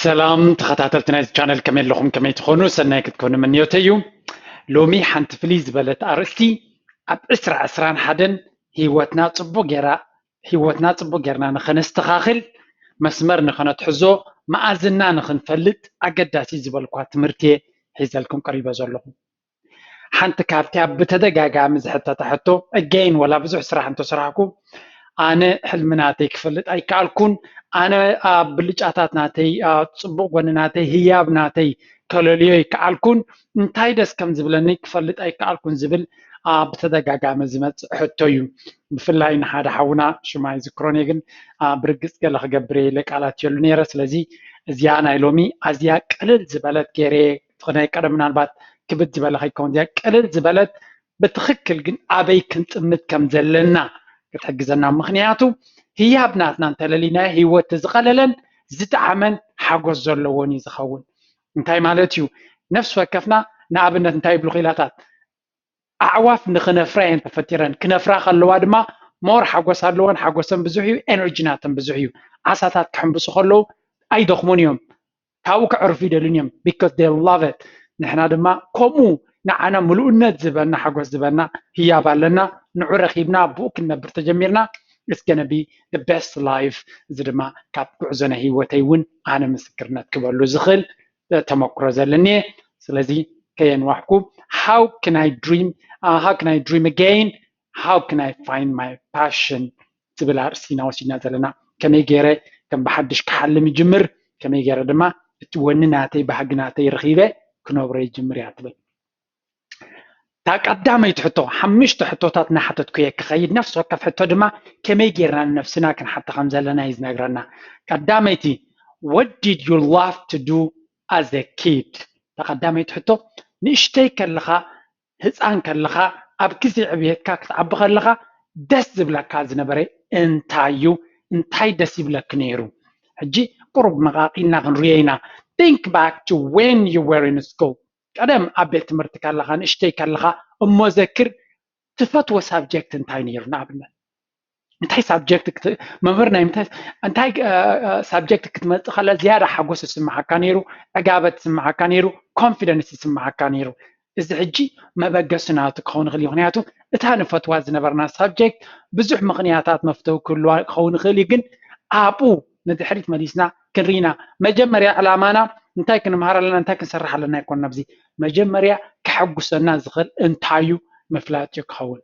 ሰላም ተኸታተልቲ ናይዚ ቻነል፣ ከመይ ኣለኹም? ከመይ ትኾኑ? ሰናይ ክትኮኑ ምንዮተይ እዩ። ሎሚ ሓንቲ ፍልይ ዝበለት ኣርእስቲ፣ ኣብ ዕስራ ዕስራን ሓደን ህይወትና ጽቡቕ ጌራ ህይወትና ጽቡቕ ጌርና ንኸነስተኻኽል፣ መስመር ንኸነትሕዞ፣ መኣዝና ንኽንፈልጥ ኣገዳሲ ዝበልኳ ትምህርቲ እየ ሒዘልኩም ቀሪበ ዘለኹ። ሓንቲ ካብቲ ኣብ ብተደጋጋሚ ዝሕተታ ሕቶ፣ again፣ ወላ ብዙሕ ስራሕ እንተሰራሕኩ፣ ኣነ ሕልሚ ናተይ ክፈልጥ ኣይከኣልኩን፣ ኣነ ኣብ ብልጫታት ናተይ፣ ኣብ ጽቡቕ ጎኒ ናተይ፣ ህያብ ናተይ ከለልዮ ኣይከኣልኩን፣ እንታይ ደስ ከም ዝብለኒ ክፈልጥ ኣይከኣልኩን ዝብል፣ አ፣ ብተደጋጋሚ ዝመጽእ ሕቶ እዩ። ብፍላይ ንሓደ ሓውና፣ ሽማ ኣይዝክሮን እየ፣ ግን፣ አ፣ ብርግጽ ገለ ክገብር እየ ኢለ ቃል ኣትየሉ ነይረ። ስለዚ እዚኣ ናይ ሎሚ ኣዝያ ቅልል ዝበለት ገይረ፣ እቲ ናይ ቀደም ምናልባት ክብድ ዝበለ ከይከውን፣ እዚኣ ቅልል ዝበለት፣ ብትኽክል ግን ኣበይ ክንጥምት ከም ዘለና ክትሕግዘና። ምኽንያቱ ህያብ ናትና እንተለሊና፣ ህይወት ዝቐለለን ዝጠዓመን ሓጎስ ዘለዎን እዩ ዝኸውን። እንታይ ማለት እዩ? ነፍሲ ወከፍና፣ ንኣብነት፣ እንታይ ይብሉ ክኢላታት፣ ኣዕዋፍ ንኽነፍራ እየን ተፈጢረን። ክነፍራ ከለዋ ድማ ሞር ሓጎስ ኣለወን። ሓጎሰን ብዙሕ እዩ፣ ኤነርጂ ናተን ብዙሕ እዩ። ዓሳታት ክሕምብሱ ከለዉ ኣይደኽሙን እዮም፣ ካብኡ ከዕርፉ ይደልዩን እዮም፣ because they love it። ንሕና ድማ ከምኡ ንዓና ምሉእነት ዝበና፣ ሓጎስ ዝበና ህያብ ኣለና። ንዑ ረኺብና ብኡ ክንነብር ተጀሚርና፣ it's gonna be the best life። እዚ ድማ ካብ ጉዕዞ ናይ ህይወተይ እውን ኣነ ምስክርነት ክበሉ ዝኽእል ተመክሮ ዘለኒ እየ። ስለዚ ከየንዋሕኩ፣ how can I dream? Uh, how can I dream again? How can I find my passion? ትብል ኣርእስቲ ኢና ወሲድና ዘለና። ከመይ ገይረ ከም ብሓድሽ ክሓልም ይጅምር፣ ከመይ ገይረ ድማ እቲ ወኒ ናተይ፣ ባህጊ ናተይ ረኺበ ክነብሮ ይጅምር እያ ትብል። እታ ቀዳመይቲ ሕቶ፣ ሓሙሽተ ሕቶታት እናሓተትኩ እየ ክኸይድ። ነፍሲ ወከፍ ሕቶ ድማ ከመይ ጌርና ንነፍስና ክንሓታ ከም ዘለና እዩ ዝነግረና። ቀዳመይቲ፣ what did you love to do as a kid? እታ ቀዳመይቲ ሕቶ፣ ንእሽተይ ከለኻ፣ ህፃን ከለኻ፣ ኣብ ግዜ ዕብየትካ ክትዓቢ ከለኻ ደስ ዝብለካ ዝነበረ እንታይ እዩ? እንታይ ደስ ይብለክ ነይሩ? ሕጂ ቁሩብ መቓቒልና ክንርእዮ ኢና። Think back to when you were in school። ቀደም ኣብ ቤት ትምህርቲ ከለኻ፣ ንእሽተይ ከለኻ እሞ ዘክር፣ ትፈትዎ ሳብጀክት እንታይ ነይሩ? ንኣብነት እንታይ ሳብጀክት ክት-፣ መምህር ናይ ምንታይ፣ እንታይ፣ እ፣ እ፣ ሳብጀክት ክትመጽእ ከላ ዝያዳ ሓጎስ ይስምዓካ ነይሩ፣ ዕጋበት ይስምዓካ ነይሩ፣ ኮንፊደንስ ይስምዓካ ነይሩ? እዚ ሕጂ መበገሲ ናቱ ክኸውን ይኽእል እዩ። ምኽንያቱ እታ ንፈትዋ ዝነበርና ሳብጀክት ብዙሕ ምኽንያታት መፍተዊ ክህልዋ ክኸውን ይኽእል እዩ፣ ግን ኣብኡ ንድሕሪት መሊስና ክንርኢና፣ መጀመርያ ዕላማና እንታይ ክንምሃር ኣለና፣ እንታይ ክንሰርሕ ኣለና ኣይኮን። ኣብዚ መጀመርያ ከሐጉሰና ዝኽእል እንታይ እዩ ምፍላጥ እዩ ክኸውን።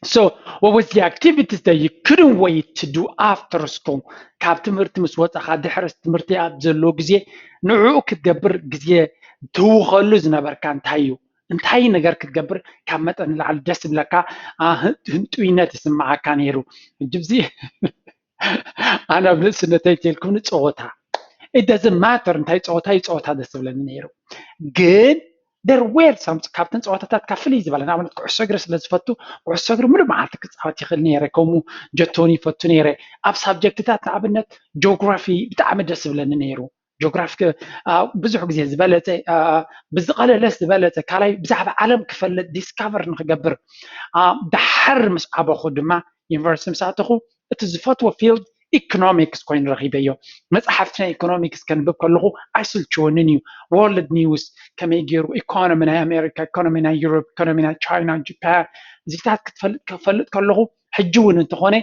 So, what was the activities that you couldn't wait to do after school? ካብ ትምህርቲ ምስ ወጻኻ፣ ድሕሪ ትምህርቲ ኣብ ዘሎ ግዜ፣ ንዕኡ ክትገብር ግዜ ትውኸሉ ዝነበርካ እንታይ እዩ? እንታይ ነገር ክትገብር ካብ መጠን ንላዕሊ ደስ ዝብለካ፣ አ፣ ህን-፣ ህንጡይነት ይስምዓካ ነይሩ? ሕጂ ኣብዚ ኣነ ኣብ ንእስነተይ እንተልኩም ንጸወታ፣ it doesn't matter እንታይ ጸወታ እዩ፣ ጸወታ ደስ ዝብለኒ ነይሩ። ግን there were some፣ ካብተን ጸወታታት ካብ ፍልይ ዝበለ፣ ንኣብነት ኩዕሶ እግሪ ስለ ዝፈቱ፣ ኩዕሶ እግሪ ምሉእ መዓልቲ ክጻወት ይኽእል ነይረ። ከምኡ ጀቶኒ ይፈቱ ነይረ። ኣብ ሳብጀክትታት ንኣብነት ጂኦግራፊ ብጣዕሚ ደስ ዝብለኒ ነይሩ። ጂኦግራፊ ከ-፣ አ፣ ብዙሕ ግዜ ዝበለጸ፣ አ፣ ብዝቐለለስ ዝበለጸ ካልኣይ ብዛዕባ ዓለም ክፈልጥ፣ ዲስካቨር ንክገብር፣ አ፣ ደሓር ምስ ዓበኹ ድማ ዩኒቨርሲቲ ምስ ኣተኹ እቲ ዝፈትዎ ፊልድ ኢኮኖሚክስ ኮይኑ ረኺበዮ። መጽሓፍቲ ናይ ኢኮኖሚክስ ከንብብ ከለኹ ኣይስልችወንን እዩ። ወርልድ ኒውስ ከመይ ገይሩ፣ ኢኮኖሚ ናይ ኣሜሪካ፣ ኢኮኖሚ ናይ ዩሮፕ፣ ኢኮኖሚ ናይ ቻይና፣ ጃፓን፣ እዚታት ክትፈልጥ፣ ክፈልጥ ከለኹ ሕጂ እውን እንተኾነ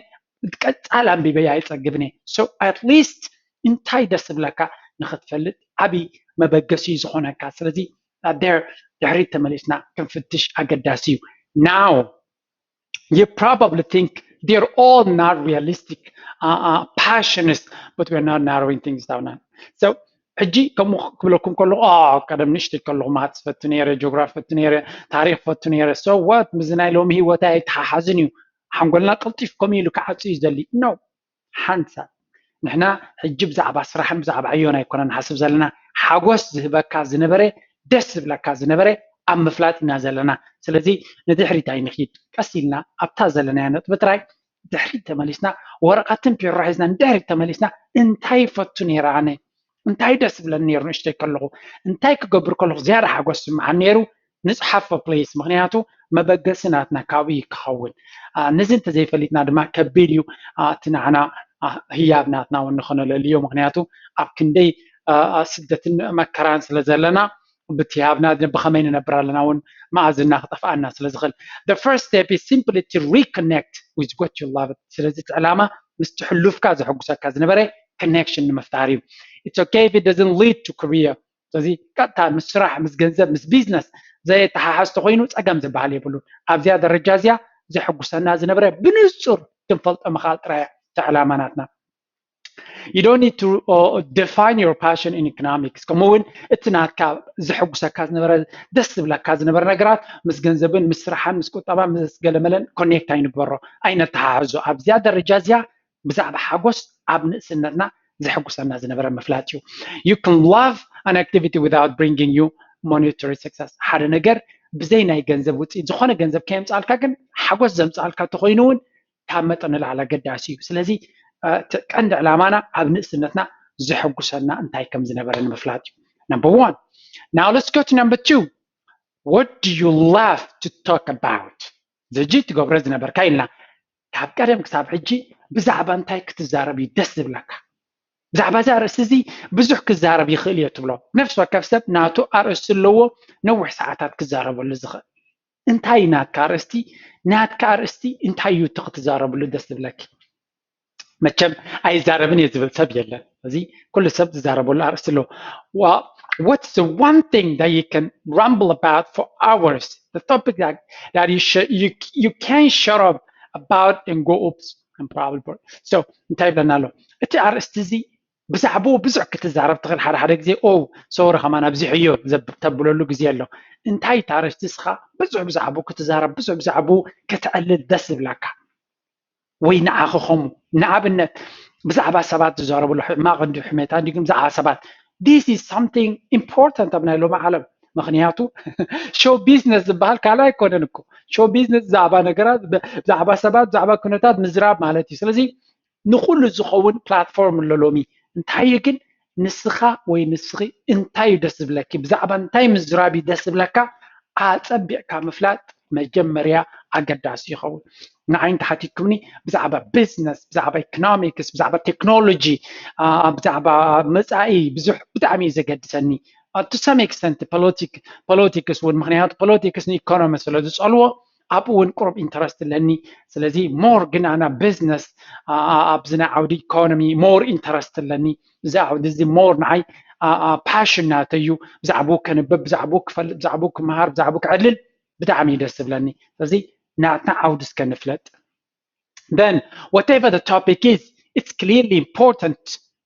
ቀጻል ኣንቢበ ኣይጸግብን እየ። So at least እንታይ ደስ ዝብለካ ንኽትፈልጥ ዓቢ መበገሲ እዩ ዝኾነካ። ስለዚ there ድሕሪት ተመሊስና ክንፍትሽ ኣገዳሲ እዩ። Now you probably think they're all not realistic, uh, uh, passions, but we're not narrowing things down. So ሕጂ ከምኡ ክብለኩም ከለኹ፣ አ፣ ቀደም ንእሽተይ ከለኹ ማትስ ፈቱ ነይረ፣ ጂኦግራፊ ፈቱ ነይረ፣ ታሪኽ ፈቱ ነይረ። So what? ምስዚ ናይ ሎሚ ህይወት ኣይተሓሓዝን እዩ። ሓንጎልና ቀልጢፍ ከምኡ ኢሉ ክዓጹ እዩ ዝደሊ። No። ሓንሳብ ንሕና ሕጂ ብዛዕባ ስራሕን ብዛዕባ ዕዮን ኣይኮነን ንሓስብ ዘለና። ሓጎስ ዝህበካ ዝነበረ፣ ደስ ዝብለካ ዝነበረ ኣብ ምፍላጥ ኢና ዘለና። ስለዚ ንድሕሪት ኣይንኺድ። ቀስ ኢልና ኣብታ ዘለናያ ነጥቢ ጥራይ ድሕሪት ተመሊስና፣ ወረቐትን ፔሮ ሒዝና ንድሕሪት ተመሊስና፣ እንታይ ይፈቱ ነይረ ኣነ? እንታይ ደስ ዝብለኒ ነይሩ ንእሽተይ ከለኹ? እንታይ ክገብር ከለኹ ዝያዳ ሓጎስ ዝስምዓኒ ነይሩ? ንጽሓፎ ፕሊስ፣ ምኽንያቱ መበገሲ ናትና ካብኡ እዩ ክኸውን። አ፣ ነዚ እንተዘይፈሊጥና ድማ ከቢድ እዩ፣ አ፣ እቲ ንዓና፣ አ፣ ህያብ ናትና እውን ንኸነለልዮ። ምኽንያቱ ኣብ ክንደይ፣ ስደትን መከራን ስለ ዘለና ብቲ ሃብና ብኸመይ ንነብር ኣለና እውን መኣዝና ክጠፍኣና ስለ ዝኽእል the first step is simply to reconnect with what you love. ስለዚ እቲ ዕላማ ምስቲ ሕሉፍካ ዘሐጉሰካ ዝነበረ connection ንምፍጣር እዩ። It's okay if it doesn't lead to career። ስለዚ ቀጥታ ምስ ስራሕ ምስ ገንዘብ ምስ ቢዝነስ ዘየተሓሓዝ ተኮይኑ ፀገም ዝበሃል የብሉን። ኣብዚኣ ደረጃ እዚኣ ዘሐጉሰና ዝነበረ ብንፁር ክንፈልጦ ምኽኣል ጥራይ እቲ ዕላማ ናትና። You don't need to uh, define your passion in economics. ከምኡ እውን እቲ ናትካ ዘሐጉሰካ ዝነበረ ደስ ዝብለካ ዝነበረ ነገራት ምስ ገንዘብን ምስ ስራሕን ምስ ቁጠባ ምስ ገለመለን ኮኔክት ኣይንግበሮ ኣይነተሓሕዞ። ኣብዚኣ ደረጃ እዚኣ ብዛዕባ ሓጎስ ኣብ ንእስነትና ዘሐጉሰና ዝነበረ ምፍላጥ እዩ። You can love an activity without bringing you monetary success. ሓደ ነገር ብዘይ ናይ ገንዘብ ውፅኢት ዝኾነ ገንዘብ ከየምፃልካ ግን ሓጎስ ዘምፃልካ ተኮይኑ እውን ካብ መጠን ንላዕሊ ኣገዳሲ እዩ። ስለዚ ቀንዲ ዕላማና ኣብ ንእስነትና ዘሐጉሰና እንታይ ከም ዝነበረ ንምፍላጥ እዩ። Number one. Now let's go to number two. What do you love to talk about? ዘጂ ትገብሮ ዝነበርካ ኢልና ካብ ቀደም ክሳብ ሕጂ ብዛዕባ እንታይ ክትዛረብ እዩ ደስ ዝብለካ? ብዛዕባ እዚ ኣርእስቲ እዚ ብዙሕ ክዛረብ ይኽእል እየ ትብሎ። ነፍሲ ወከፍ ሰብ ናቱ ኣርእስቲ ኣለዎ ነዊሕ ሰዓታት ክዛረበሉ ዝኽእል። እንታይ ናትካ ኣርእስቲ? ናትካ ኣርእስቲ እንታይ እዩ እቲ ክትዛረብሉ ደስ ዝብለኪ? መቸም ኣይዛረብን እየ ዝብል ሰብ የለን። እዚ ኩሉ ሰብ ዝዛረበሉ ኣርእስቲ ኣለዎ። What's the one thing that you can ramble about for hours? The topic that, that you, sh- you, you can't shut up about and go oops and probably. So እንታይ ይብለና ኣሎ እቲ ኣርእስቲ እዚ? ብዛዕባኡ ብዙሕ ክትዛረብ ትኽእል። ሓደ ሓደ ግዜ ኦ ሶሪ ከማን ኣብዚሕዮ ተብለሉ ግዜ ኣሎ። እንታይ ታረስቲ እስኻ ብዙሕ ብዛዕባኡ ክትዛረብ ብዙሕ ብዛዕባኡ ከተዕልል ደስ ዝብለካ ወይ ንዓኺ ከምኡ ንኣብነት ብዛዕባ ሰባት ዝዛረብሉ ሕማቕ እንዲ ሕሜታ እንዲግን ብዛዕባ ሰባት this is something important ኣብ ናይ ሎሚ ዓለም። ምክንያቱ ሾው ቢዝነስ ዝበሃል ካልእ ኣይኮነን እኮ። ሾው ቢዝነስ ብዛዕባ ነገራት ብዛዕባ ሰባት ብዛዕባ ኩነታት ምዝራብ ማለት እዩ። ስለዚ ንኩሉ ዝኸውን ፕላትፎርም ኣሎ ሎሚ። እንታይ እዩ ግን ንስኻ ወይ ንስኺ እንታይ እዩ ደስ ዝብለኪ? ብዛዕባ እንታይ ምዝራብ እዩ ደስ ዝብለካ? ኣጸቢቕካ ምፍላጥ መጀመርያ ኣገዳሲ ይኸውን። ንዓይ እንተሓቲትኩምኒ ብዛዕባ ቢዝነስ፣ ብዛዕባ ኢኮኖሚክስ፣ ብዛዕባ ቴክኖሎጂ፣ ብዛዕባ መጻኢ ብዙሕ ብጣዕሚ እዩ ዘገድሰኒ። To some extent ፖለቲክስ እውን፣ ምክንያቱ ፖለቲክስ ንኢኮኖሚ ስለ ዝጸልዎ ኣብኡ እውን ቁሩብ ኢንተረስት ኣለኒ። ስለዚ ሞር ግን ኣና ቢዝነስ ኣብዚ ናይ ዓውዲ ኢኮኖሚ ሞር ኢንተረስት ኣለኒ። እዚ ዓውዲ እዚ ሞር ንዓይ ፓሽን ናተይ እዩ። ብዛዕባኡ ከንብብ፣ ብዛዕባኡ ክፈልጥ፣ ብዛዕባኡ ክመሃር፣ ብዛዕባኡ ክዕልል ብጣዕሚ እዩ ደስ ዝብለኒ። ስለዚ ናትና ዓውዲ እስከ ንፍለጥ። Then whatever the topic is, it's clearly important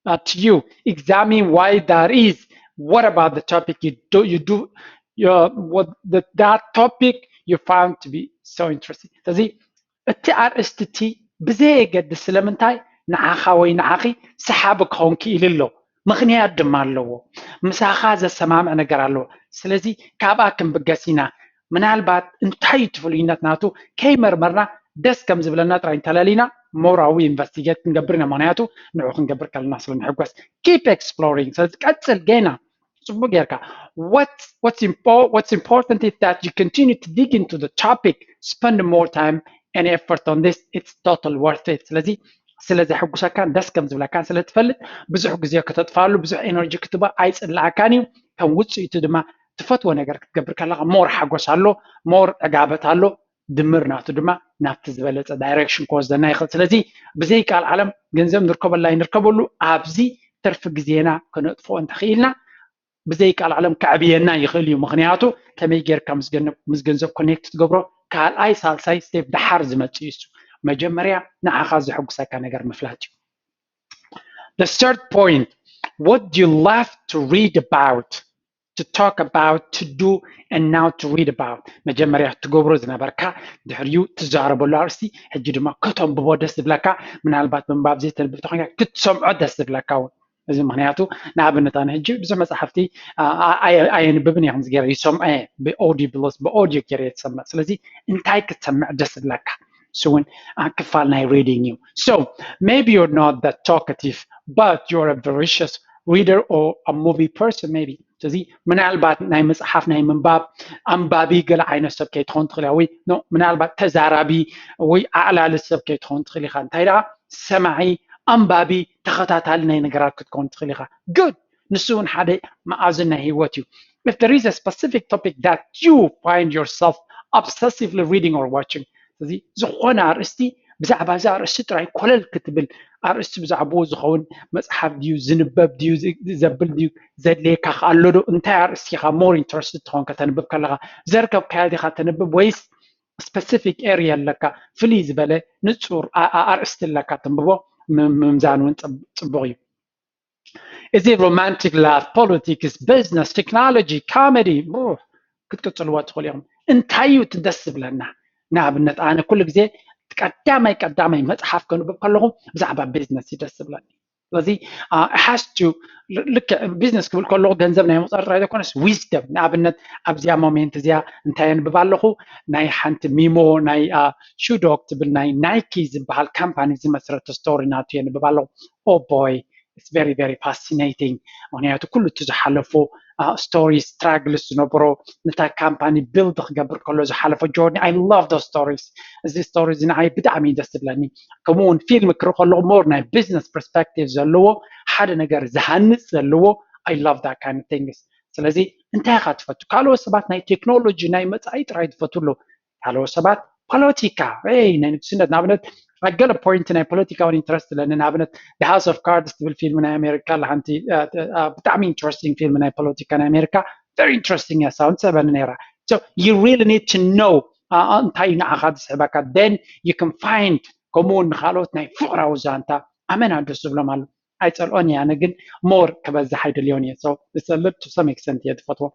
uh, to you. Examine why that is. What about the topic you do you do uh, what the, that topic you found to be so interesting? ስለዚ እቲ ኣርእስቲ እቲ ብዘየገድስ ስለምንታይ ንዓኻ ወይ ንዓኺ ሰሓቢ ክኸውን ክኢሉ ኣሎ። ምክንያት ድማ ኣለዎ። ምሳኻ ዘሰማምዕ ነገር ኣለዎ። ስለዚ ካብኣ ክንብገስ ኢና። ምናልባት እንታይ እዩ እቲ ፍሉይነት ናቱ ከይመርመርና ደስ ከም ዝብለና ጥራይ እንተለሊና ሞራዊ ኢንቨስቲጌት ክንገብር ኢና። ምክንያቱ ንዑ ክንገብር ከለና ስለ ንሕጎስ። Keep exploring። ስለዚ ቀጽል ጌና ጽቡቅ ጌርካ። What what's impo what's important is that you continue to dig into the topic, spend more time and effort on this. It's total worth it. ስለዚ ስለ ዘሐጉሰካን ደስ ከም ዝብለካን ስለ ትፈልጥ ብዙሕ ግዜ ከተጥፋሉ ብዙሕ ኤነርጂ ክትባ ኣይጽላኣካን እዩ። ከም ውፅኢቱ ድማ ትፈትዎ ነገር ክትገብር ከለካ ሞር ሓጎስ ኣሎ፣ ሞር ዕጋበት ኣሎ። ድምር ናቱ ድማ ናብቲ ዝበለፀ ዳይሬክሽን ክወስደና ይኽእል። ስለዚ ብዘይ ቃል ዓለም ገንዘብ ንርከበላ ይንርከበሉ ኣብዚ ትርፊ ግዜና ክነጥፍኦ እንተኽኢልና ብዘይ ቃል ዓለም ከዕብየና ይኽእል እዩ። ምክንያቱ ከመይ ጌርካ ምስ ገንዘብ ኮኔክት ትገብሮ ካልኣይ ሳልሳይ ስቴፕ ደሓር ዝመፅእ እዩ። እሱ መጀመርያ ንዓኻ ዘሐጉሰካ ነገር ምፍላጥ እዩ። The third point, what do you love to read about? To talk about, to do, and now to read about. መጀመርያ ትገብሮ ዝነበርካ ድሕሪኡ ትዛረበሉ ኣርእስቲ ሕጂ ድማ ከተንብቦ ደስ ዝብለካ፣ ምናልባት ምንባብ ዘይተንብብ ተኮይንካ ክትሰምዖ ደስ ዝብለካ እውን። እዚ ምክንያቱ ንኣብነት ኣነ ሕጂ ብዙሕ መፅሓፍቲ ኣየንብብን እየ ከምዚ ገይረ ይሰምዖ እየ ብኦዲብሎስ ብኦዲዮ ገይረ እየ ዝሰምዕ። ስለዚ እንታይ ክትሰምዕ ደስ ዝብለካ እሱ እውን ክፋል ናይ ሪዲንግ እዩ። So maybe you're not that talkative, but you're a voracious reader or a movie person maybe. ስለዚ ምናልባት ናይ መፅሓፍ ናይ ምንባብ ኣንባቢ ገለ ዓይነት ሰብ ከይትኸውን ትኽእል ወይ ምናልባት ተዛራቢ ወይ ኣዕላሊ ሰብ ከይትኸውን ትኽእል ኢኻ። እንታይ ደኣ ሰማዒ ኣንባቢ ተኸታታሊ ናይ ነገራት ክትከውን ትኽእል ኢኻ። Good. ንሱ እውን ሓደ መኣዝን ናይ ህይወት እዩ። If there is a specific topic that you find yourself obsessively reading or watching፣ እዚ ዝኾነ ኣርእስቲ ብዛዕባ እዚ ኣርእስቲ ጥራይ ኮለል ክትብል፣ ኣርእስቲ ብዛዕባኡ ዝኸውን መፅሓፍ ድዩ ዝንበብ ድዩ ዘብል ድዩ ዘድልየካ ኣሎ ዶ? እንታይ ኣርእስቲ ኢኻ more interested ትኸውን ከተንብብ ከለኻ? ዘርከብካዮ ዲኻ ተንብብ ወይስ specific area ኣለካ? ፍልይ ዝበለ ንፁር ኣርእስቲ ኣለካ ተንብቦ? ምምዛን እውን ፅቡቕ እዩ። እዚ romantic love፣ politics፣ business፣ technology፣ comedy ክትቅፅልዎ ትኽእሉ ኢኹም። እንታይ እዩ እቲ ደስ ዝብለና? ንኣብነት ኣነ ኩሉ ግዜ ቀዳማይ ቀዳማይ መፅሓፍ ከንብብ ከለኹ ብዛዕባ ቢዝነስ እዩ ደስ ዝብለኒ። ስለዚ has to ልክዕ ቢዝነስ ክብል ከለኹ ገንዘብ ናይ ምቁፃር ጥራይ ዘይኮነስ wisdom፣ ንኣብነት ኣብዚኣ ሞሜንት እዚኣ እንታይ የንብብ ኣለኹ? ናይ ሓንቲ ሚሞ ናይ ሹዶክ ትብል ናይ ናይኪ ዝበሃል ካምፓኒ ዝመስረተ ስቶሪ ናቱ የንብብ ኣለኹ። Oh boy, it's very very fascinating። ምክንያቱ ኩሉ እቲ ዝሓለፎ ስቶሪ ስትራግልስ ዝነበሮ ነታ ካምፓኒ ቢልድ ክገብር ከሎ ዝሓለፎ ጆርኒ። I love those stories። እዚ ስቶሪ እዚ ንዓይ ብጣዕሚ እዩ ደስ ዝብለኒ። ከምኡ እውን ፊልም ክርኢ ከለኹ ሞር ናይ ቢዝነስ ፐርስፔክቲቭ ዘለዎ ሓደ ነገር ዝሃንፅ ዘለዎ I love that kind of things። ስለዚ እንታይ ኢኻ ትፈቱ? ካልኦት ሰባት ናይ ቴክኖሎጂ ናይ መፃኢ ጥራይ ዝፈትዉ ኣለዉ። ካልኦት ሰባት ፖለቲካ፣ ይ ናይ ንግስነት ንኣብነት ኣብ ገለ ፖይንት ናይ ፖለቲካውን ኢንትረስት ኣለኒ። ንኣብነት ሃውስ ኦፍ ካርድስ ትብል ፊልም ናይ ኣሜሪካ ኣላ ሓንቲ ብጣዕሚ ኢንትረስቲንግ ፊልም ናይ ፖለቲካ ናይ ኣሜሪካ። Very interesting እያ ሳውን ትስሕበኒ ነይራ። So you really need to know እንታይ እዩ ንዓኻ ዝስሕበካ፣ then you can find ከምኡ እውን ንካልኦት ናይ ፍቕራዊ ዛንታ ኣመና ደስ ዝብሎም ኣሎ። ኣይፀልኦን እየ ኣነ ግን ሞር ክበዝሕ ኣይደልዮን እየ። So it's a little to some extent እየ ዝፈትዎ።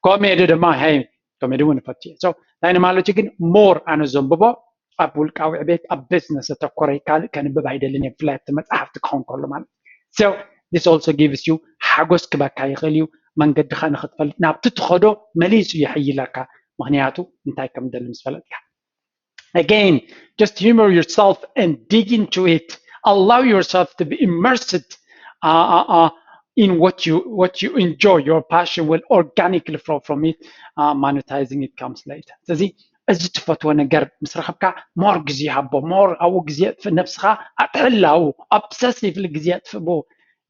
ኮሜዲ ድማ ሄይ ኮሜዲ እውን እፈቱ እየ። So እንታይ ንማለት እዩ ግን ሞር ኣነ ዘንብቦ ኣብ ውልቃዊ ዕቤት ኣብ ቢዝነስ ዘተኮረ ካልእ ከንብብ ኣይደልን እየ ብፍላይ ኣብቲ መፅሓፍቲ ክኸውን ከሎ ማለት። So this also gives you ሓጎስ ክበካ ይኽእል እዩ። መንገድኻ ንክትፈልጥ ናብቲ ትኸዶ መሊሱ ይሕይለካ። ምክንያቱ እንታይ ከም ደሊ ምስ ፈለጥካ። Again, just humor yourself and dig into it. Allow yourself to be immersed uh, uh, uh, in what you what you enjoy. Your passion will organically flow from it. Uh, monetizing it comes later. ስለዚ እዚ ትፈትዎ ነገር ምስ ረኸብካ ሞር ግዜ ሃቦ፣ ሞር ኣብኡ ግዜ ኣጥፍእ፣ ነብስኻ ኣጥዕላው፣ ኦብሰሲቭሊ ግዜ ኣጥፍእ ብኡ።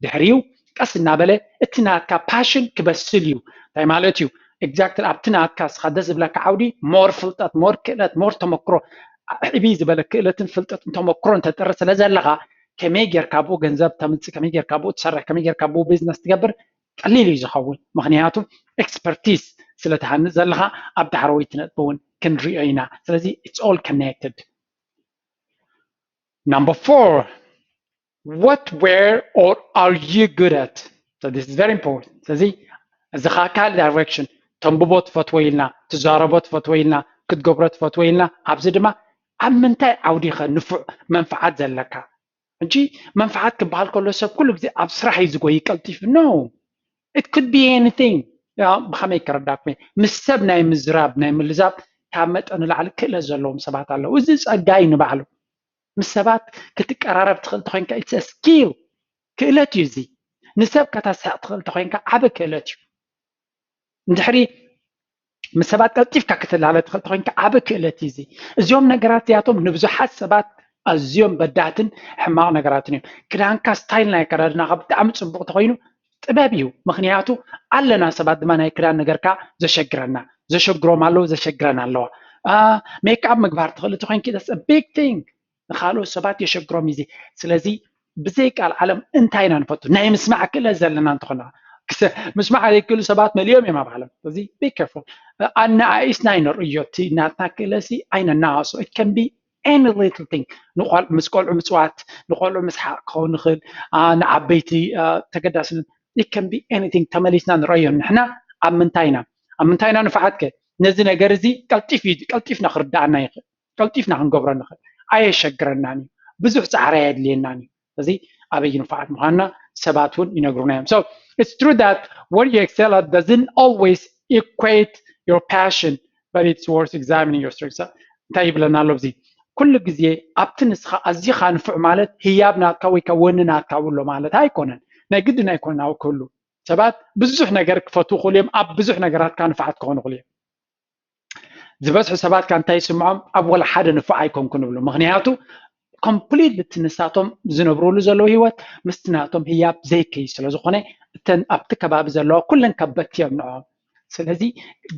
ድሕሪኡ ቀስ እናበለ እቲ ናትካ ፓሽን ክበስል እዩ። እንታይ ማለት እዩ? ኤግዛክትሊ ኣብቲ ናትካ እስኻ ደስ ዝብለካ ዓውዲ ሞር ፍልጠት፣ ሞር ክእለት፣ ሞር ተመክሮ፣ ዕብይ ዝበለ ክእለትን ፍልጠትን ተመክሮ እንተጥሪ ስለ ዘለኻ ከመይ ጌርካ ብኡ ገንዘብ ተምፅእ፣ ከመይ ጌርካ ብኡ ትሰርሕ፣ ከመይ ጌርካ ብኡ ቢዝነስ ትገብር ቀሊል እዩ ዝኸውን። ምክንያቱ ኤክስፐርቲዝ ስለ ትሃንፅ ዘለኻ ኣብ ዳሕረወይቲ ነጥቢ እውን ክንሪኦ ኢና። ስለዚ it's all connected። Number four, what were or are you good at? So this is very important. ስለዚ እዚ ከዓ ካልእ ዳይሬክሽን፣ ተንብቦ ትፈትዎ ኢልና፣ ትዛረቦ ትፈትዎ ኢልና፣ ክትገብሮ ትፈትዎ ኢልና፣ ኣብዚ ድማ ኣብ ምንታይ ዓውዲ ኸ ንፉዕ መንፍዓት ዘለካ? ሕጂ መንፍዓት ክበሃል ከሎ ሰብ ኩሉ ግዜ ኣብ ስራሕ እዩ ዝጎይ ቀልጢፉ። No, it could be anything። ብኸመይ ከረዳኩም? ምስ ሰብ ናይ ምዝራብ ናይ ምልዛብ ካብ መጠን ንላዕሊ ክእለት ዘለዎም ሰባት ኣለዉ። እዚ ጸጋ እዩ ንባዕሉ። ምስ ሰባት ክትቀራረብ ትኽእል ተኮይንካ it's a skill፣ ክእለት እዩ እዚ። ንሰብ ከተስሕቕ ትኽእል ተኮይንካ ዓቢ ክእለት እዩ። እንድሕሪ ምስ ሰባት ቀልጢፍካ ክትላለ ትኽእል ተኮይንካ ዓቢ ክእለት እዩ እዚ። እዚኦም ነገራት እዚኣቶም ንብዙሓት ሰባት ኣዝዮም በዳህትን ሕማቕ ነገራትን እዮም። ክዳንካ ስታይል ናይ ኣከዳድናኻ ብጣዕሚ ጽቡቕ ተኮይኑ ጥበብ እዩ። ምክንያቱ ኣለና ሰባት ድማ ናይ ክዳን ነገርካ ዘሸግረና፣ ዘሸግሮም ኣለዉ፣ ዘሸግረን ኣለዋ። ሜክኣፕ ምግባር ትኽእል ተኮይንኪ that's a big thing። ንካልኦት ሰባት የሸግሮም እዩ። ስለዚ ብዘይ ቃል ዓለም እንታይ ኢና ንፈቱ? ናይ ምስማዕ ክእለት ዘለና እንተኾና፣ ምስማዕ ዘይክእሉ ሰባት መሊኦም እዮም ኣብ ዓለም። ስለዚ be careful። ኣነኣኢስና ኣይነርእዮ፣ እቲ ናትና ክእለሲ ኣይነናኣሶ። It can be any little thing። ምስ ቆልዑ ምፅዋት፣ ንቆልዑ ምስሓቅ ክኸውን ይኽእል፣ ንዓበይቲ ተገዳስነት፣ it can be anything። ተመሊስና ንረእዮ ንሕና ኣብ ምንታይ ኢና፣ ኣብ ምንታይ ኢና ንፍዓት ከ? ነዚ ነገር እዚ ቀልጢፍ እዩ፣ ቀልጢፍና ክርዳኣና ይኽእል፣ ቀልጢፍና ክንገብሮ ንኽእል፣ ኣየሸግረናን እዩ፣ ብዙሕ ፃዕሪ ኣየድልየናን እዩ። ስለዚ ኣበይ ንፍዓት ምዃንና ሰባት እውን ይነግሩና እዮም። So it's true that what you excel at doesn't always equate your passion, but it's worth examining your strengths. እንታይ ይብለና ኣሎ ኣብዚ? ኩሉ ግዜ ኣብቲ ንስኻ ኣዚኻ ንፉዕ ማለት ህያብ ናትካ ወይ ከዓ ወኒ ናትካ ውሎ ማለት ኣይኮነን። ናይ ግድን ኣይኮነን ኣብ ክህሉ። ሰባት ብዙሕ ነገር ክፈትዉ ክእሉ እዮም፣ ኣብ ብዙሕ ነገራት ከዓ ንፍዓት ክኾኑ ክእሉ እዮም። ዝበዝሑ ሰባት ከዓ እንታይ ይስምዖም? ኣብ ወላ ሓደ ንፉዕ ኣይኮንኩን ይብሉ። ምክንያቱ ኮምፕሊትሊ እቲ ንሳቶም ዝነብርሉ ዘለዉ ህይወት ምስቲ ናቶም ህያብ ዘይከይ ስለ ዝኾነ እተን ኣብቲ ከባቢ ዘለዋ ኩለን ከበድቲ እዮም ንዕኦም። ስለዚ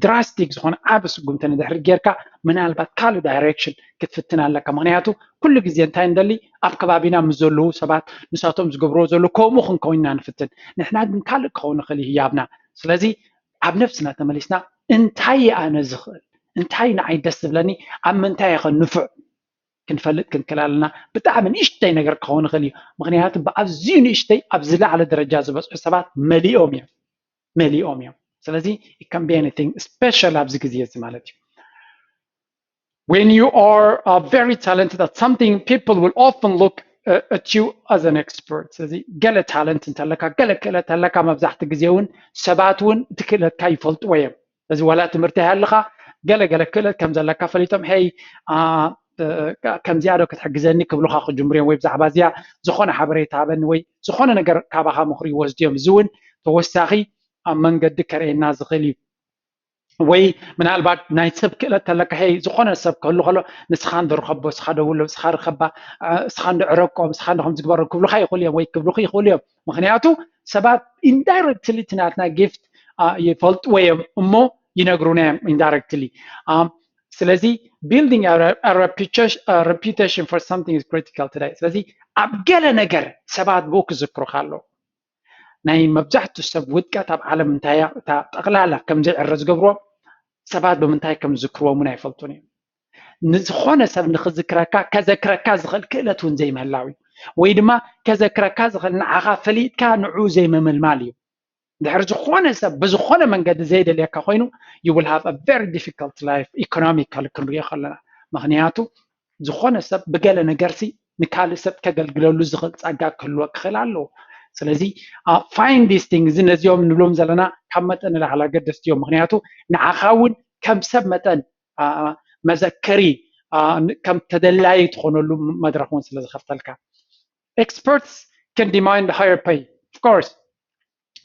ድራስቲክ ዝኾነ ዓቢ ስጉምቲ ንድሕሪ ጌርካ ምናልባት ካልእ ዳይሬክሽን ክትፍትን ኣለካ። ምክንያቱ ኩሉ ግዜ እንታይ ንደሊ ኣብ ከባቢና ምስ ዘለዉ ሰባት ንሳቶም ዝገብርዎ ዘለዉ ከምኡ ክንከውን ኢና ንፍትን። ንሕና ግን ካልእ ክኸውን ንኽእል እዩ ህያብና። ስለዚ ኣብ ነፍስና ተመሊስና እንታይ ኣነ ዝኽእል እንታይ ንዓይ ደስ ዝብለኒ ኣብ ምንታይ ኢኸ ንፉዕ ክንፈልጥ ክንክእል ኣለና። ብጣዕሚ ንእሽተይ ነገር ክኸውን ይኽእል እዩ። ምክንያቱ ብኣዝዩ ንእሽተይ ኣብ ዝለዓለ ደረጃ ዝበፅሑ ሰባት መሊኦም እዮም መሊኦም እዮም። ስለዚ it can be anything special ኣብዚ ግዜ እዚ ማለት እዩ። When you are uh, very talented at something, people will often look uh, at you as an expert. ስለዚ ገለ ታለንት እንተለካ ገለ ክእለት ኣለካ መብዛሕቲ ግዜ እውን ሰባት እውን እቲ ክእለትካ ይፈልጥዎ እዮም። እዚ ዋላ ትምህርቲ ሃልኻ ገለ ገለ ክእለት ከም ዘለካ ፈሊጦም ሄይ ከምዚኣ ዶ ክትሕግዘኒ ክብሉካ ክጅምሩ እዮም ወይ ብዛዕባ እዚኣ ዝኾነ ሓበሬታ ሃበኒ ወይ ዝኾነ ነገር ካባኻ ምኽሪ ይወስዱ እዮም። እዚ እውን ተወሳኺ ኣብ መንገዲ ከርእየና ዝኽእል እዩ። ወይ ምናልባት ናይ ሰብ ክእለት ተለካ ሄይ ዝኾነ ሰብ ክህሉ ከሎ ንስኻ እንዶ ርኸቦ እስኻ ደውሎ እስኻ ርኸባ እስኻ እንዶ ዕረቆ እስኻ እንዶ ከምዚ ግበሮ ክብሉካ ይኽእሉ እዮም ወይ ክብሉክ ይኽእሉ እዮም። ምክንያቱ ሰባት ኢንዳይረክትሊ እቲ ናትና ጊፍት ይፈልጥዎ እዮም እሞ ይነግሩና እዮም ኢንዳይረክትሊ። ስለዚ building a reputation for something is critical today። ስለዚ ኣብ ገለ ነገር ሰባት ብኡ ክዝክሩካ ኣለዉ። ናይ መብዛሕትኡ ሰብ ውድቀት ኣብ ዓለም እንታይ እያ እታ ጠቕላላ ከም ዘይዕረ ዝገብርዎ ሰባት ብምንታይ ከም ዝዝክርዎም እውን ኣይፈልጡን እዮም። ንዝኾነ ሰብ ንኽዝክረካ ከዘክረካ ዝኽእል ክእለት እውን ዘይምህላው እዩ። ወይ ድማ ከዘክረካ ዝኽእል ንዓኻ ፈሊጥካ ንዕኡ ዘይምምልማል እዩ። ድሕሪ ዝኾነ ሰብ ብዝኾነ መንገዲ ዘይደልየካ ኮይኑ you will have a very difficult life economically ክንሪኦ ከለና። ምክንያቱ ዝኾነ ሰብ ብገለ ነገርሲ ንካልእ ሰብ ከገልግለሉ ዝኽእል ጸጋ ክህልወ ክኽእል ኣለዎ። ስለዚ find this thing እዚ ነዚኦም ንብሎም ዘለና ካብ መጠን ንላዕሊ ኣገደስቲ እዮም። ምክንያቱ ንዓኻ እውን ከም ሰብ መጠን መዘከሪ ከም ተደላዪ ትኾነሉ መድረኽ እውን ስለ ዝኸፍተልካ። Experts can demand higher pay of course።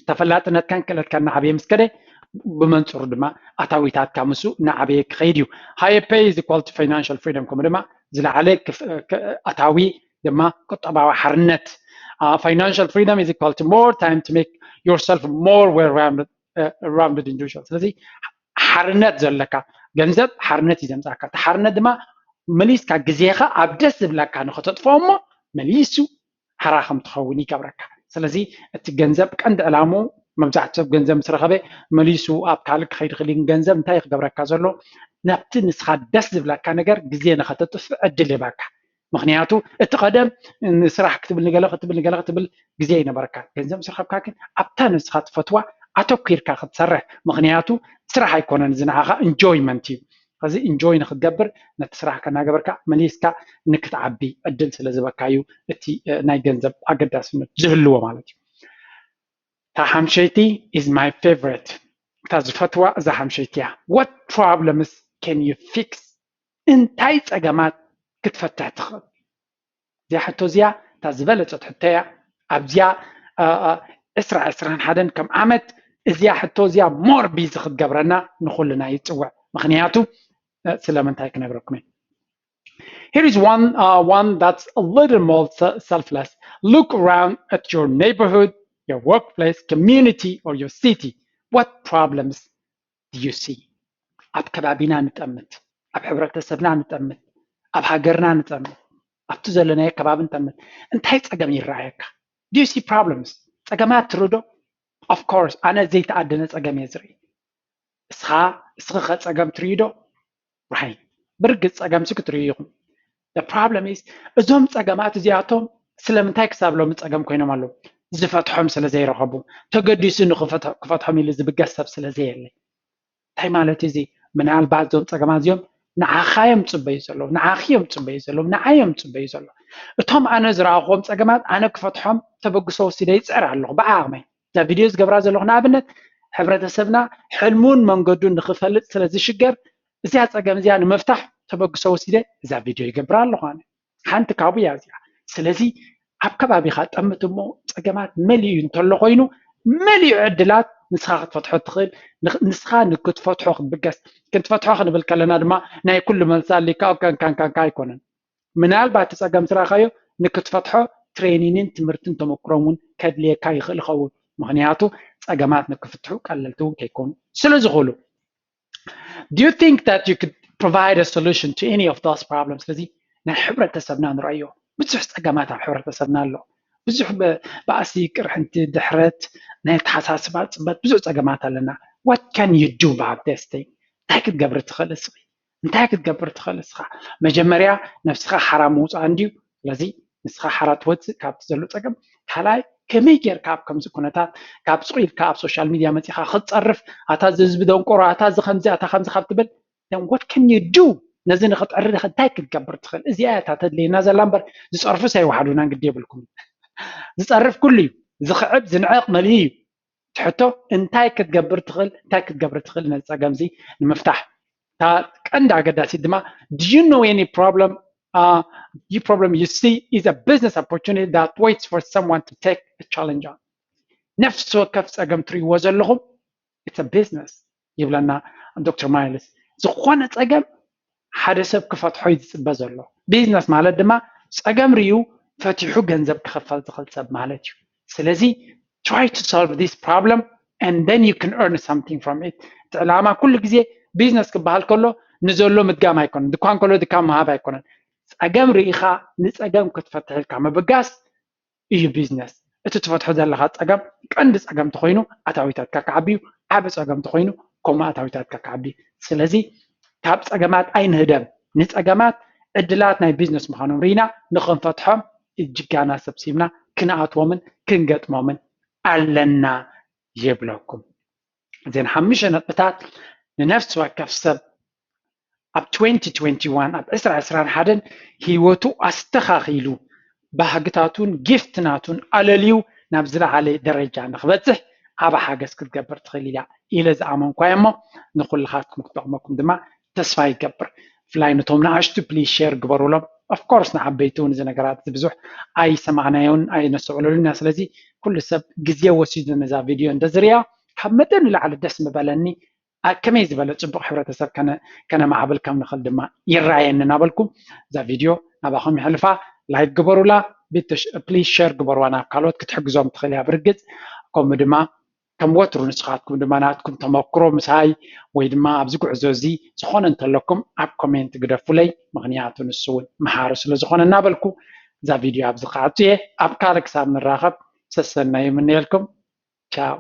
ተፈላጥነትካን ክእለትካን እናዓበየ ምስ ከደ ብመንፅሩ ድማ ኣታዊታትካ ምስኡ እናዓበየ ክኸይድ እዩ። Higher pay is equal to financial freedom ከምኡ ድማ ዝለዓለ ኣታዊ ድማ ቁጠባዊ ሓርነት። Financial freedom is equal to more time to make yourself more well rounded individual። ስለዚ ሓርነት ዘለካ ገንዘብ ሓርነት እዩ ዘምፃካ። እቲ ሓርነት ድማ መሊስካ ግዜኻ ኣብ ደስ ዝብለካ ንኸተጥፍኦ እሞ መሊሱ ሓራ ከም ትኸውን ይገብረካ። ስለዚ እቲ ገንዘብ ቀንዲ ዕላምኡ መብዛሕትኡ ሰብ ገንዘብ ምስ ረኸበ መሊሱ ኣብ ካልእ ክኸይድ ይኽእል እዩ። ግን ገንዘብ እንታይ እዩ ክገብረካ ዘሎ? ናብቲ ንስኻ ደስ ዝብለካ ነገር ግዜ ንኸተጥፍእ ዕድል ይህበካ። ምክንያቱ እቲ ቀደም ንስራሕ ክትብል ንገለ ክትብል ንገለ ክትብል ግዜ ይነበረካ። ገንዘብ ምስ ረኸብካ ግን ኣብታ ንስኻ ትፈትዋ ኣተኲርካ ክትሰርሕ። ምክንያቱ ስራሕ ኣይኮነን እዚ ንዓኻ ኢንጆይመንት እዩ። ከዚ ኢንጆይ ንክትገብር ነቲ ስራሕካ እናገበርካ መሊስካ ንክትዓቢ ዕድል ስለ ዝበካ እዩ እቲ ናይ ገንዘብ ኣገዳስነት ዝህልዎ ማለት እዩ። እታ ሓምሸይቲ is my favorite። እታ ዝፈትዋ እዛ ሓምሸይቲ እያ። What problems can you fix? እንታይ ፀገማት ክትፈትሕ ትኽእል? እዚኣ ሕቶ እዚኣ እታ ዝበለፀት ሕቶ እያ። ኣብዚኣ ዕስራ ዕስራን ሓደን ከም ዓመት እዚኣ ሕቶ እዚኣ ሞር ቢዚ ክትገብረና ንኩልና ይፅውዕ። ምክንያቱ ስለምንታይ ክነግረኩም እየ። Here is one, uh, one that's a little more selfless. Look around at your neighborhood, your workplace, community, or your city. What problems do you see? ኣብ ከባቢና ንጠምት፣ ኣብ ሕብረተሰብና ንጠምት፣ ኣብ ሃገርና ንጠምት፣ ኣብቲ ዘለናዮ ከባቢ ንጠምት። እንታይ ፀገም ይረኣየካ? Do you see problems? ፀገማት ትርዶ? Of course ኣነ ዘይተኣደነ ፀገም እየ ዝርኢ። እስኻ እስኺ ከ ፀገም ትርኢ ዶ? ራይ ብርግፅ ፀገምሲ ክትርእዩ ኢኹም። The problem is እዞም ፀገማት እዚኣቶም ስለምንታይ ክሳብ ሎሚ ፀገም ኮይኖም ኣለዉ? ዝፈትሖም ስለ ዘይረኸቡ፣ ተገዲሱ ንክፈትሖም ኢሉ ዝብገስ ሰብ ስለ ዘየለ። እንታይ ማለት እዚ? ምናልባት እዞም ፀገማት እዚኦም ንዓኻ እዮም ፅበዩ ዘለዉ፣ ንዓኺ እዮም ፅበዩ ዘለዉ፣ ንዓይ እዮም ፅበዩ ዘለዉ። እቶም ኣነ ዝረኣኹዎም ፀገማት ኣነ ክፈትሖም ተበግሶ ወሲደ ይፅዕር ኣለኹ ብዓቕመይ። እዛ ቪድዮ ዝገብራ ዘለኹ ንኣብነት ሕብረተሰብና ሕልሙን መንገዱን ንክፈልጥ ስለ ዝሽገር እዚኣ ፀገም እዚኣ ንምፍታሕ ተበግሶ ወሲደ እዛ ቪድዮ ይገብራ ኣለኹ ኣነ። ሓንቲ ካብኡ እያ እዚኣ። ስለዚ ኣብ ከባቢኻ ጠምት እሞ ፀገማት መሊኡ እንተሎ ኮይኑ መሊኡ ዕድላት ንስኻ ክትፈትሖ ትኽእል። ንስኻ ንክትፈትሖ ክትብገስ። ክንትፈትሖ ክንብል ከለና ድማ ናይ ኩሉ መልሲ ኣሊካ ኦካንካንካንካ ኣይኮነን። ምናልባት እቲ ፀገም ስራኻዮ ንክትፈትሖ ትሬኒንን ትምህርትን ተመክሮን እውን ከድልየካ ይኽእል ይኸውን። ምክንያቱ ፀገማት ንክፍትሑ ቀለልቲ እውን ከይኮኑ ስለ ዝኽእሉ። Do you think that you could provide a solution to any of those problems? ስለዚ ናይ ሕብረተሰብና ንረኣዮ ብዙሕ ፀገማት ኣብ ሕብረተሰብና ኣሎ። ብዙሕ ባእሲ፣ ቅርሕንቲ፣ ድሕረት፣ ናይ ኣተሓሳስባ ፅበት፣ ብዙሕ ፀገማት ኣለና። What can you do about this thing? እንታይ ክትገብር ትኽእል እስኺ? እንታይ ክትገብር ትኽእል እስኻ? መጀመርያ ነብስኻ ሓራ ምውፃእ እንድዩ። ስለዚ ንስኻ ሓራ ትወፅእ ካብቲ ዘሎ ፀገም፣ ካልኣይ ከመይ ጌርካ ኣብ ከምዚ ኩነታት ካብ ሱቕ ኢልካ ኣብ ሶሻል ሚድያ መፂኻ ክትፀርፍ፣ ኣታ እዚ ህዝቢ ደንቆሮ፣ ኣታ እዚ ከምዚ፣ ኣታ ከምዚ ካብ ትብል፣ then what can you do? ነዚ ንክትዕሪ እንታይ ክትገብር ትኽእል? እዚኣ እያ እታ ተድልየና ዘላ እምበር ዝፀርፉስ ኣይወሓዱናን፣ ግዲ የብልኩም። ዝፀርፍ ኩሉ እዩ፣ ዝኽዕብ ዝንዕቕ መሊኡ እዩ። ትሕቶ እንታይ ክትገብር ትኽእል፣ እንታይ ክትገብር ትኽእል ነዚ ፀገም እዚ ንምፍታሕ? እታ ቀንዲ ኣገዳሲት ድማ do you know any problem? Uh, you problem you see is a business opportunity that waits for someone to take a challenge on. ነፍሲ ወከፍ ፀገም ትርእይዎ ዘለኹም it's a business ይብለና ዶክተር ማይልስ። ዝኾነ ፀገም ሓደ ሰብ ክፈትሖ እዩ ዝፅበ ዘሎ። ቢዝነስ ማለት ድማ ፀገም ርእዩ ፈቲሑ ገንዘብ ክኸፈል ዝኽእል ሰብ ማለት እዩ። ስለዚ try to solve this problem and then you can earn something from it። እቲ ዕላማ ኩሉ ግዜ ቢዝነስ ክበሃል ከሎ ንዘሎ ምድጋም ኣይኮነን፣ ድኳን ከሎ ድካን ምሃብ ኣይኮነን። ፀገም ርኢኻ ንፀገም ክትፈትሕ ኢልካ ምብጋስ እዩ ቢዝነስ። እቲ ትፈትሖ ዘለኻ ፀገም ቀንዲ ፀገም ተኾይኑ ኣታዊታትካ ክዓቢ እዩ፣ ዓቢ ፀገም ተኾይኑ ከምኡ ኣታዊታትካ ክዓቢ። ስለዚ ካብ ፀገማት ኣይንህደም፣ ንፀገማት ዕድላት ናይ ቢዝነስ ምዃኖም ርኢና ንኽንፈትሖም እጅጋና ሰብሲብና ክንኣትዎምን ክንገጥሞምን ኣለና ይብለኩም። እዘን ሓሙሽተ ነጥብታት ንነፍሲ ወከፍ ሰብ ኣብ twenty twenty-one ኣብ ዕስራ ዕስራን ሓደን ህይወቱ ኣስተኻኺሉ ባህግታቱን ጊፍት ናቱን ኣለልዩ ናብ ዝለዓለ ደረጃ ንክበፅሕ ዓቢ ሓገዝ ክትገብር ትኽእል እያ ኢለ ዝኣመንኳ እሞ ንኩልኻትኩም ክጠቕመኩም ድማ ተስፋ ይገብር። ብፍላይ ነቶም ንኣሽቱ ፕሊዝ ሼር ግበሩሎም። ኦፍኮርስ ንዓበይቲ እውን እዚ ነገራት እዚ ብዙሕ ኣይሰማዕናዮን ኣይነስተውዕለሉን ኢና። ስለዚ ኩሉ ሰብ ግዜ ወሲዱ ነዛ ቪድዮ እንተዝርያ ካብ መጠን ንላዕሊ ደስ ምበለኒ። ኣብ ከመይ ዝበለ ፅቡቕ ሕብረተሰብ ከነ- ከነማዕብል ከም ንኽእል ድማ ይረኣየኒ እናበልኩ እዛ ቪድዮ ናባኹም ይሕልፋ። ላይክ ግበሩላ፣ ፕሊዝ ሸር ግበሩዋ ናብ ካልኦት ክትሕግዞም ትኽእል እያ ብርግፅ። ከምኡ ድማ ከም ወትሩ ንስኻትኩም ድማ ናትኩም ተመክሮ ምሳይ ወይ ድማ ኣብዚ ጉዕዞ እዚ ዝኾነ እንተለኩም ኣብ ኮሜንት ግደፉለይ፣ ምኽንያቱ ንሱ እውን መሃሪ ስለ ዝኾነ እናበልኩ እዛ ቪድዮ ኣብዚ ክዓጹ እየ። ኣብ ካልእ ክሳብ ንራኸብ ሰሰናዩ ይምነየልኩም። ቻው።